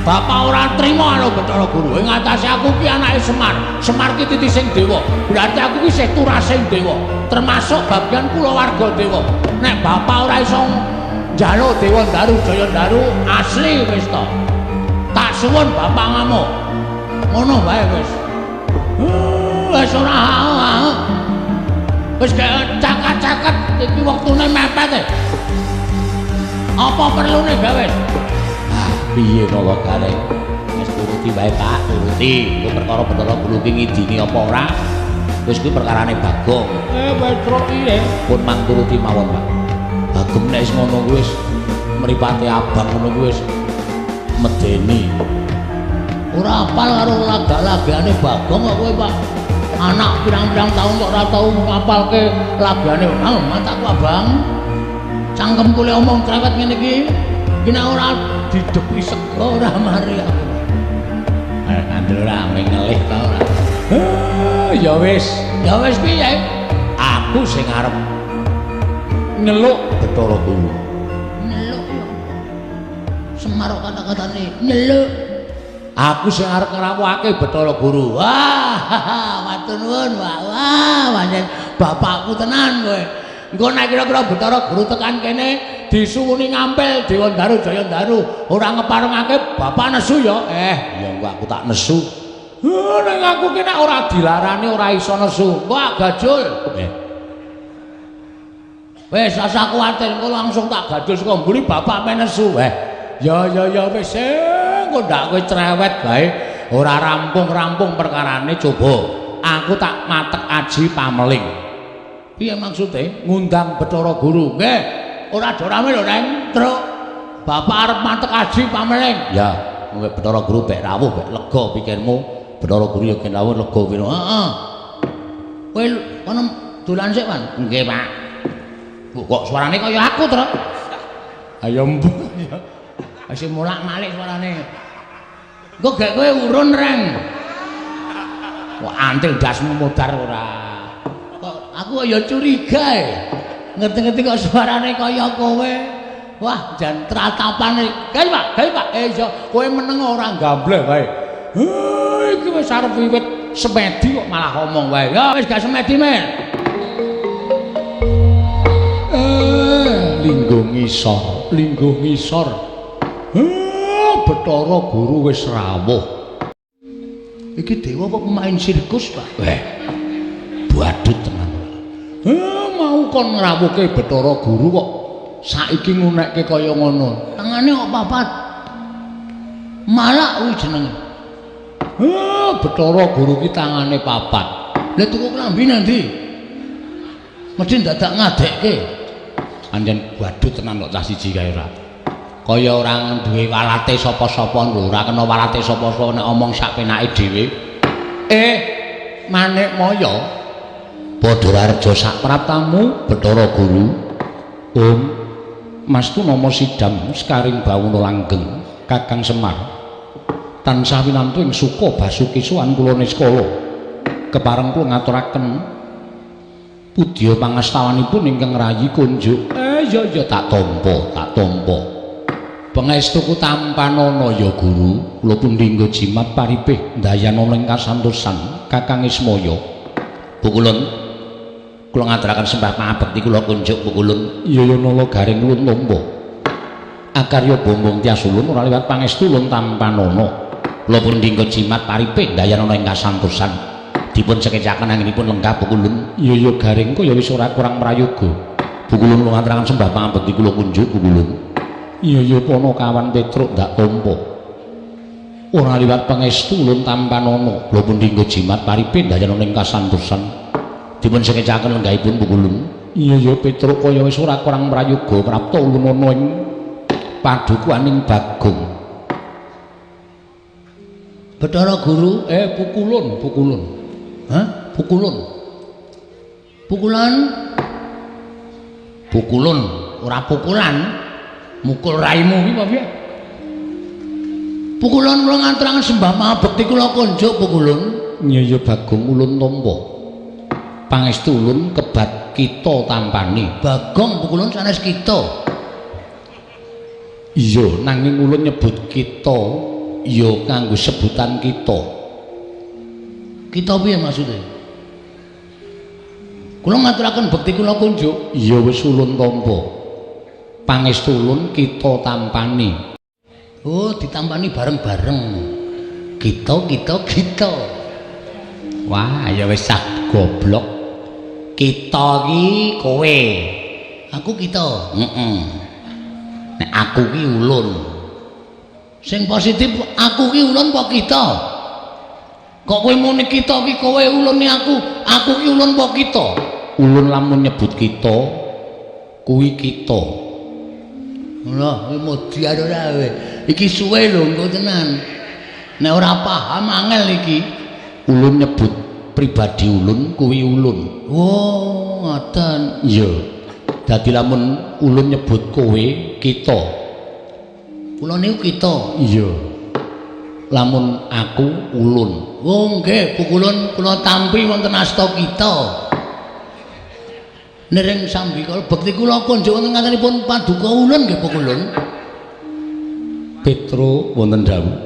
Bapak ora trima karo Bathara Guru. Ing atase aku ki anake Semar. Semar ki titising dewa. Berarti aku ki isih turasing dewa, termasuk bagian kulawarga dewa. Nek bapak ora iso njaluk Dewa Ndaru Jaya Ndaru asli wis to. Tak suwun bapak ngamuk. Ngono wae wis. Wis ora. Wis cakat-cakat iki wektune mepet e. Apa perlune gawe? Ah, piye Nala Gareng? Wis turuti wae, Pak, turuti. Engko perkara Bathara Guru ki ngidini apa ora? Wis kuwi perkarane Bagong. Eh, Petruk piye? Pun mang turuti mawon, Pak. Bagong nek wis ngono kuwi wis mripate abang ngono kuwi wis medeni. Ora apal karo lagak-lagane Bagong kok kowe, Pak. Anak pirang-pirang tahun kok ora tau ngapalke lagane. Ah, mataku abang. Cangkemku le omong cerewet ngene iki. Iki nek ora didepi sego ora mari aku. Eh, ngandel ora ngelih ta ora. Eh, ya wis. Ya wis piye? Aku sing arep nyeluk Bathara Guru. Nyeluk ya. Semar kata-katane nyeluk. Aku sing arep ngrawuhake Bathara Guru. Wah, matur nuwun, Pak. Wah, pancen bapakku tenan kowe. Engko nek kira-kira Bathara Guru tekan kene disuwuni ngampil Dewa Ndaru Jaya Ndaru, ora ngeparengake bapak nesu ya. Eh, ya engko aku tak nesu. Ning aku ki nek ora dilarani ora iso nesu. Wah, gajul. Eh. Wis rasa kuwatir engko langsung tak gajul saka mburi bapak men nesu. Eh, ya ya ya wis engko ndak kowe cerewet bae. Ora rampung-rampung perkarane coba. Aku tak matek aji pameling. Piye maksude? Ngundang Bathara Guru. Nggih. Ora do rame lho, Reng. Truk. Bapak arep matek aji pameling. Ya, kowe Bathara Guru bek rawuh bek lega pikirmu. Bathara Guru ya gen rawuh lega piro. Heeh. Kowe kono dolan sik, Wan. Nggih, Pak. Kok suarane kaya aku, Truk? Ayo mbuh ya. Wis molak-malik suarane. Engko gek kowe urun, Reng. Wah, antil ndasmu modar ora. Kok aku ya curiga e. Ngerti-ngerti kok suarane kaya kowe. Wah, jan tratapane. Gawe, Pak, gawe, Pak. Eh, iya, kowe meneng ora gambleh wae. Heh, iki wis arep wiwit semedi kok malah ngomong wae. Ya wis gak semedi, men. Eh, lingguh ngisor, lingguh ngisor. Eh, Bathara Guru wis rawuh. Iki dewa apa pemain sirkus, Pak? Eh, badut tenan. Eh, mau kon ngrawuhke Bathara Guru kok saiki ngunekke kaya ngono. Tangane kok papat. Malak kuwi jenenge. Eh, Bathara Guru ki tangane papat. Lah tuku klambi nang ndi? Mesti dadak ngadekke. Pancen badut tenan kok cah siji kae ora. Kaya ora duwe walate sapa-sapa lho, ora kena walate sapa-sapa nek omong sak penake dhewe. Eh, Manik Maya. Padha rareja sak praptamu Bathara Guru. Om Mastu nama sidam sekaring bawana langgeng Kakang Semar. Tansah winantu ing suka basuki sowan kula niskala. Kepareng kula ngaturaken pudya pangastawanipun ingkang rayi kunjuk. Eh ya ya tak tampa, tak tampa. Pangestuku tampanana ya Guru, kula pundi nggo jimat paripih ndayanana ing kasantosan Kakang Ismaya. Pukulun kula ngaturaken sembah pangabekti kula kunjuk pukulun. Iya ya Nala Gareng ulun tampa. Akarya bombong tias ulun ora liwat pangestu ulun tampanana. Kula pundi nggo jimat paripih ndayanana ing kasantosan. Dipun sekecaken anggenipun lenggah pukulun. Iya ya Gareng kaya wis ora kurang prayoga. Pukulun kula ngaturaken sembah pangabekti kula kunjuk pukulun. Iya ya Panakawan Petruk ndak tampa. Ora liwat pangestu ulun tampanana. Kula pundi nggo jimat paripih ndayanana ing kasantosan. Dipun sekecaken lenggahipun pukulun. Iya ya Petruk kaya wis ora kurang prayoga prapta ulun ana ing padukuhaning Bagong. Bathara Guru, eh pukulun, pukulun. Hah? Pukulun. Pukulan? Pukulun, ora pukulan. Mukul raimu ki apa piye? Pukulun kula ngaturaken sembah pangabekti kula kunjuk pukulun. Iya ya Bagong ulun tampa. Pangestu ulun kebat kita tampani. Bagong pukulun sanes kita. Iya, nanging ulun nyebut kita Ya kanggo sebutan kita. Kita piye maksude? Kula ngaturaken bekti kula kunjuk. Ya wis ulun tampa. Pangestu ulun kita tampani. Oh, ditampani bareng-bareng. Kita kita kita. Wah, ya wis cah goblok. Kita iki kowe. Aku kita. Heeh. Nek aku ki ulun. Sing positif aku ki ulun apa kita? Kok kowe muni kita ki kowe ulune aku, aku ki ulun apa kita? Ulun lamun nyebut kita kuwi kita. Lha, kowe modiar ora kowe. Iki suwe lho engko tenan. Nek ora paham angel iki. Ulun nyebut pribadi ulun kuwi ulun. Oh, ngoten. Iya. Dadi lamun ulun nyebut kowe kita. Kula niku kita. Iya. Lamun aku ulun. Oh nggih, pukulun kula tampi wonten asta kita. Nering sambikala bekti kula kunjuk wonten ngatenipun paduka ulun nggih pukulun. Petro wonten dawuh.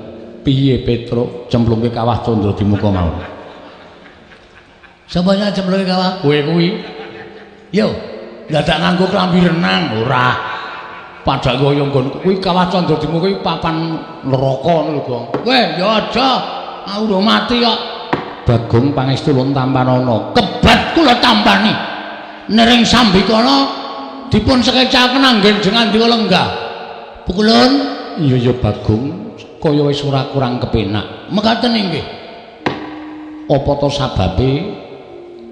Piye Petro cemplungke kawah Candra Dimuka mau? Sapa sing cemplungke kawah? Kowe kuwi. Yo, dadak nganggo klambi renang ora. Padha kaya nggon kuwi kawah Candra Dimuka kuwi papan neraka ngono lho, Gong. Kowe ya aja, aku urung mati kok. Bagong pangestu ulun tampanana. Kebat kula tampani. Nering sambikala dipun sekecaken anggen jengandika lenggah. Pukulun, iya ya Bagong, kaya wis ora kurang kepenak. Mekaten inggih. Apa to sababe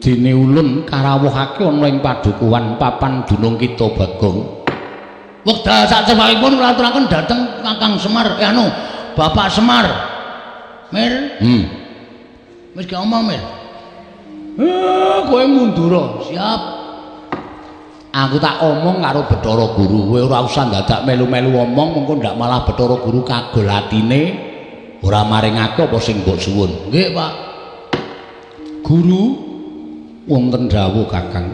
dene ulun karawuhake ana ing padukuhan papan dunung kita Bagong? Wekdal sakcemapipun kula aturaken dhateng Kakang Semar, anu Bapak Semar. Mir. Wis gak omong, Mir. Kowe mundur. Siap. Aku tak omong karo Bathara Guru, kowe ora usah dadak melu-melu omong, mengko ndak malah Bathara Guru kagol atine ora maringake apa sing mbok suwun. Nggih, Pak. Guru wonten dawuh, Kakang.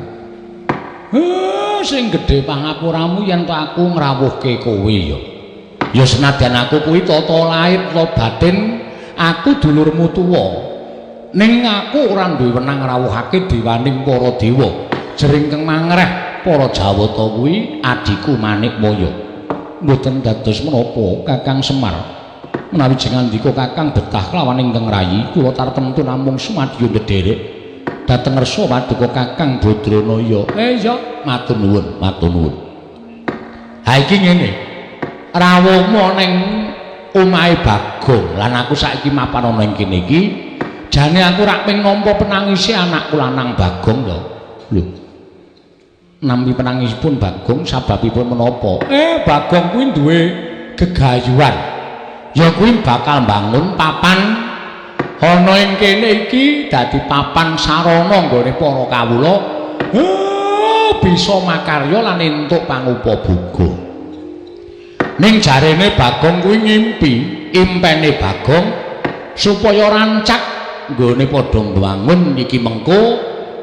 Sing gedhe pangapuramu yen to aku ngrawuhke kowe ya. Ya senadyan aku kuwi tata lahir ta batin, aku dulurmu tuwa. Ning aku ora duwe wenang ngrawuhake dewaning para dewa. Jering kang mangreh para Jawata kuwi adhiku Manikmaya. Mboten dados menapa Kakang Semar. Menawi jengandika Kakang betah kelawan ingkang rayi, kula tartemtu namung sumadyo ndederek dhateng ngersa paduka Kakang Badranaya. Iya, matur nuwun, matur nuwun. Ha iki ngene. Rawuhmu ning omahe Bagong lan aku saiki mapan ana ing kene iki, jane aku rak ping nampa penangise anakku lanang Bagong to. Lho. Nampi penangisipun Bagong sababipun menapa? Bagong kuwi duwe gegayuhan. Ya kuwi bakal mbangun papan ana ing kene iki dadi papan sarana nggone para kawula bisa makarya lan entuk pangupaboga. Ning jarene Bagong kuwi ngimpi, impene Bagong supaya rancak nggone padha mbangun iki mengko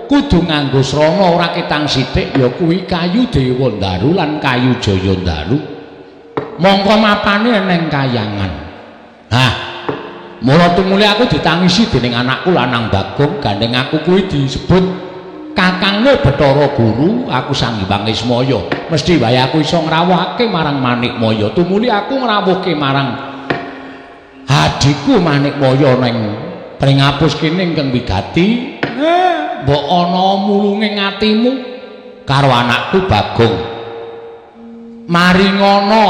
kudu nganggo srana ora ketang sithik, ya kuwi kayu Dewandaru lan kayu Jayandaru. Mongko mapane eneng kayangan. Hah. Mula tumuli aku ditangisi dening anakku lanang Bagong, gandeng aku kuwi disebut kakangne Bathara Guru, aku Sang Hyang Ismaya. Mesti wae aku iso ngrawuhake marang Manikmaya. Tumuli aku ngrawuhke marang adhiku Manikmaya ning pringapus kene ingkang wigati. Mbok ana mulunge atimu karo anakku Bagong. Maringana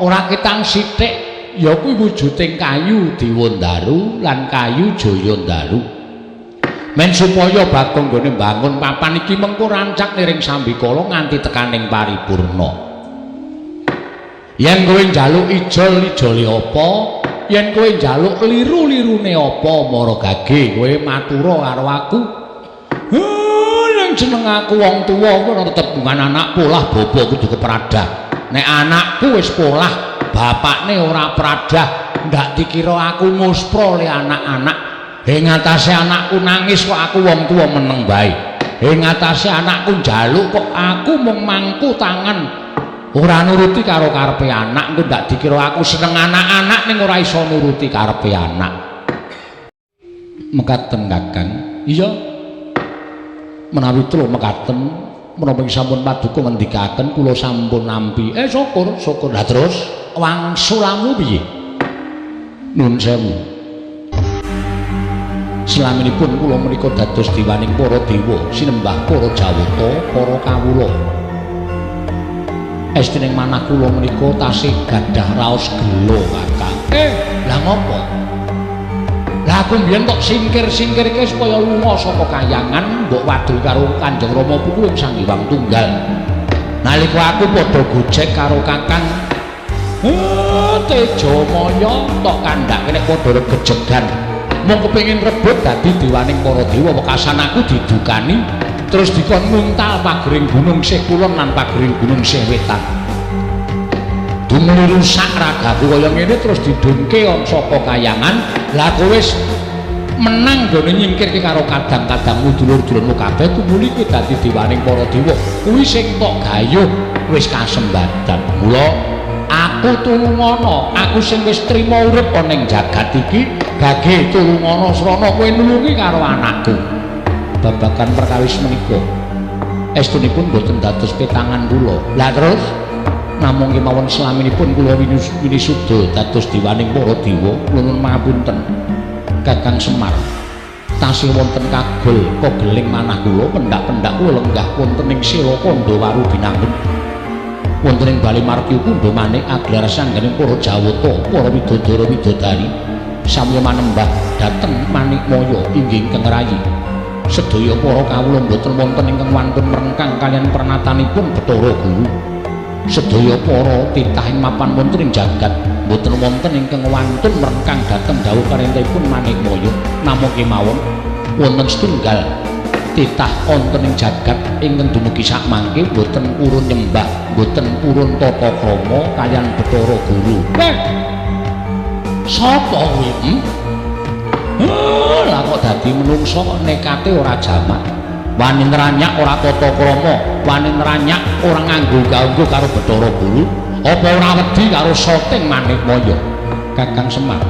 ora ketang sithik, ya kuwi wujuding kayu Dewandaru lan kayu Jayandaru. Men supaya Bagong nggone mbangun papan iki mengko rancak niring sambikala nganti tekaning paripurna. Yen kowe njaluk ijol ijole apa? Yen kowe njaluk liru-lirune apa mara gage kowe matura karo aku. Ning jeneng aku wong tuwa kuwi ora tetembungan anak polah bapa kudu kepradah. Nek anakku wis polah, bapakne ora pradah, ndak dikira aku muspra le anak-anak. Ing ngatasé anakku nangis kok aku wong tuwa meneng bae. Ing ngatasé anakku njaluk kok aku mung mangku tangan. Ora nuruti karo karepe anak, engko ndak dikira aku seneng anak-anak ning ora iso nuruti karepe anak. Mekaten Kakang. Iya. Menawi telu mekaten, menapa sampun paduka ngendikaken kula sampun nampi. Syukur, syukur. Lah terus wangsulamu piye? Nun sewu. Selaminipun kula menika dados diwaning para dewa, sinembah para jawata, para kawula. Estining manah kula menika tasih gadah raos gela, Kakang. Lah ngopo? Lah aku mbiyen kok singkir-singkirke supaya lunga saka kayangan, mbok wadul karo Kanjeng Rama Putu ing Sang Hyang Tunggal. Nalika aku padha gojek karo Kakang Tejamaya tok kandhake nek padha regejegan. Mung kepengin rebut dadi dewaning para dewa, wekasan aku didukani terus dikon nguntal pagering gunung sih kulon lan pagering gunung sih wetan. Dumuli rusak ragaku kaya ngene terus didunke saka kayangan. Lah kowe wis menang gone nyingkirke karo kadang-kadangmu dulur-dulurmu kabeh, tumuli kowe dadi dewaning para dewa. Kuwi sing tok gayuh wis kasembadan. Mula aku tulungana, aku sing wis trima urip ana ing jagat iki, gage tulungana srana kowe nulungi karo anakku. Babagan perkawis menika estunipun boten dados petangan kula. Lah terus namung kemawon selaminipun kula winisuda dados diwaning para dewa, nuwun pangapunten Kakang Semar. Tasih wonten kagol kogeling manah kula, pendak-pendak kula lenggah wonten ing Sela Kandha Waru Binangun. Wonten ing Bale Martya Kundha Manik agelar sangganing para jawata, para widodara widodari samya manembah dhateng Manikmaya inggih ingkang rayi. Sedaya para kawula mboten wonten ingkang wantun mrengkang kaliyan pernatanipun Bathara Guru. Sedaya para titah ing mapan wonten ing jagat mboten wonten ingkang wantun mrengkang dhateng dawuh parentahipun Manikmaya. Namung kemawon wonten setunggal titah wonten ing jagat ingkang dumugi sakmangke mboten purun nyembah, mboten purun tata krama kaliyan Bathara Guru. Sapa kuwi? Lah kok dadi menungsa kok nekate ora jamak. Wani nranyak ora tata krama, wani nranyak ora nganggo ganggu karo Bathara Guru, apa ora wedi karo soting Manikmaya? Kakang Semar,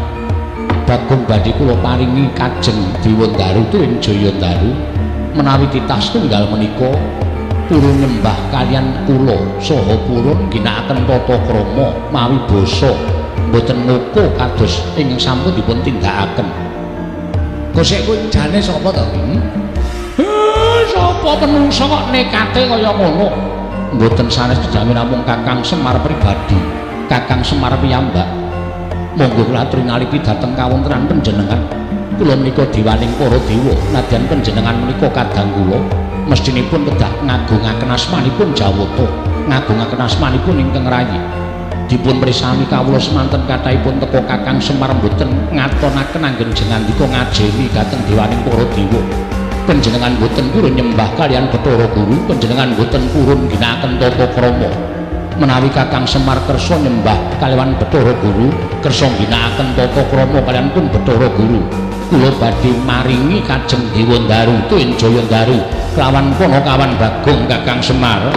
Bagong badhe kula paringi kajeng Dewandaru tuwin Jayandaru menawi titah setunggal menika purun nyembah kaliyan kula saha purun ginakaken tata krama mawi basa mboten ngoko kados ingkang sampun dipun tindakaken. Kosek kuwi jane sapa to? Sapa menungsa kok nekate kaya ngono? Mboten sanes dijamin namung Kakang Semar pribadi, Kakang Semar piyambak. Monggo kula aturi ngalipi dhateng kawontenan panjenengan. Kula menika diwaning para dewa, nadyan panjenengan menika kadang kula mestinipun kedah ngagungaken asmanipun Jawata, ngagungaken asmanipun ingkang rayi. Dipun presami kawula semanten kathahipun teka Kakang Semar mboten ngatonaken anggen jengandika ngajeni dhateng dewaning para dewa. Panjenengan mboten purun nyembah kaliyan Bathara Guru, panjenengan mboten purun ginakaken tata krama. Menawi Kakang Semar kersa nyembah kaliyan Bathara Guru, kersa ginakaken tata krama kaliyan pun Bathara Guru, kula badhe maringi kajeng Dewandaru tuwin Jayandaru kelawan Panakawan Bagong Kakang Semar.